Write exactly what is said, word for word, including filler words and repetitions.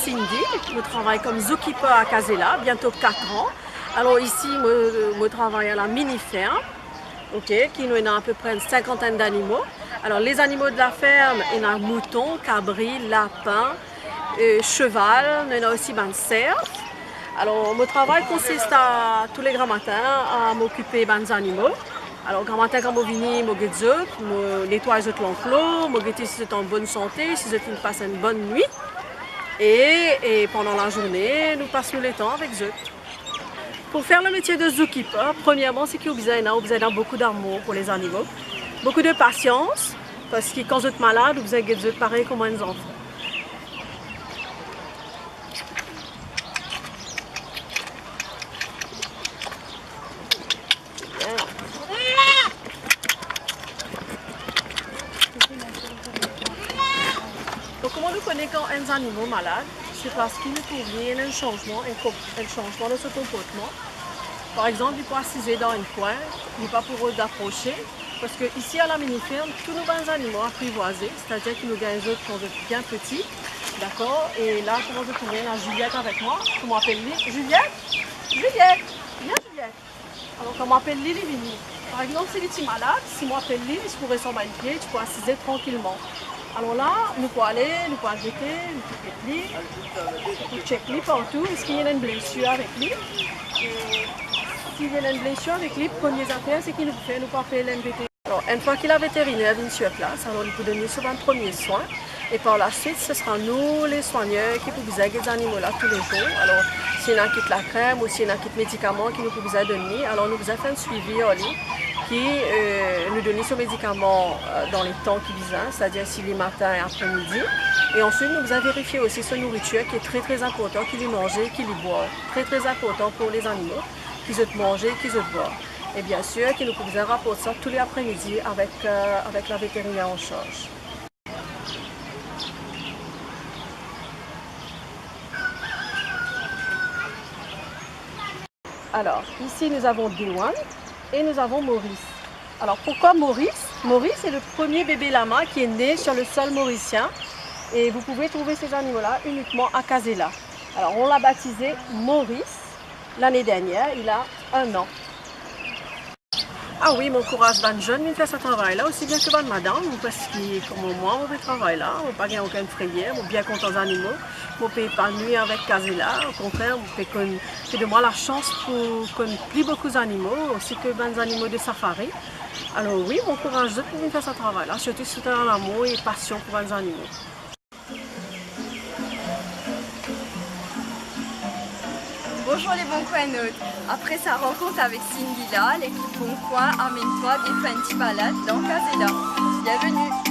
Cindy, mo travay kom zookeeper a Kazela, biento kat an. Alor isi, mo, mo travay a la mini ferm, ok, ki nou ena apepre enn sinkantenn zanimo. Alor, lezanimo de la ferm, ena mouton, kabri, lapin, eh, seval, nou ena osi bann serf. Alor, mo travay konsist a toule gramatin a mo okipe bann zanimo. Alor, gramatin kan mo vini, mo get zot, mo netway zot lanklo, mo gete si zot an bonn sante, si zot finn pas enn bonn nwit, e, e pandan lazourne, nou pas nou letan avek zot. Pou fer le metie de zookeeper, premierman, seki ou bizin ena, ou bizin ena boukou damour pou lezanimo, boukou de pasians, parski kan zot malad, ou bizin get zot parey kouma enn zanfan. Donk, kouma nou kone kan enn zanimo malad? Se parski nou trouv li ena enn sanzman, enn konp-, enn sanzman dan so konportman. Par exanp, li pou asize dan enn kwin, li pa pou rod aprose, parski isi a la mini ferm, tou nou bann zanimo aprivwaze, setadir ki nou gagn zot kan zot bien piti, dakor? E la, kouma zot trouve, ena Juliette avek mwa, kouma apel li? Juliette! Juliette! Vinn, Juliette! Alor, kan mo apel li, li vini. Par exanp, si li ti malad, si mo apel li, li ti pou resanm a enn pie, li ti pou asize trankilman. Alor la, nou pou ale, nou pou al gete, nou pou get li, nou pou check li partou, eski li ena enn blesir avek li. E si li ena enn blesir avek li, premie zafer, seki nou pou fer, nou pou apel enn veteriner. Alor, enn fwa ki la veteriner vinn sir plas, alor li pou donn li so bann premie swin. E par laswit, se sera nou, le swinyer, ki pou bizin get zanimo la toulezour. Alor, si ena kit lakrem ou si ena kit medikaman ki nou pou bizin donn li, alor nou bizin fer enn swivi ar li, ki, eh, nou donn li so medikaman, eh, dan letan ki bizin, setadir si li matin e apremidi. E answit, nou bizin verifie osi so nouritir, ki tre, tre inportan, ki li manze, ki li bwar. Tre, tre inportan pou lezanimo, ki zot manze, ki zot bwar. E biensir, ki nou pou bizin raport sa toule apremidi avek, eh, avek la veteriner an sarz. Alors, ici, nous avons Dewan et nous avons Maurice. Alors, pourquoi Maurice ? Maurice est le premier bébé lama qui est né sur le sol mauricien. Et vous pouvez trouver ces animaux-là uniquement à Kazela. Alors, on l'a baptisé Maurice l'année dernière, il a un an. Ah wi, mo ankouraz bann zenn vinn fer sa travay la, osi bien ki bann madam, parski kouma mwa, mo pe travay la, mo pa gagn okenn frayer, mo bien kontan zanimo, mo pe epanwi avek Kazela, okontrer, mo pe konn, se donn mwa lasans pou konn pli boukou zanimo, osi ki bann zanimo de safari. Alor wi, mo ankouraz zot pou vinn fer sa travay la, sirtou si zot ena lamour e pasion pou bann zanimo. Bonzour les Bon Coin Hôtes. Apre sa rankont avek Cindy la, lekip Bon Coin amenn twa vinn fer enn ti balad dan Kazela. Bienveni.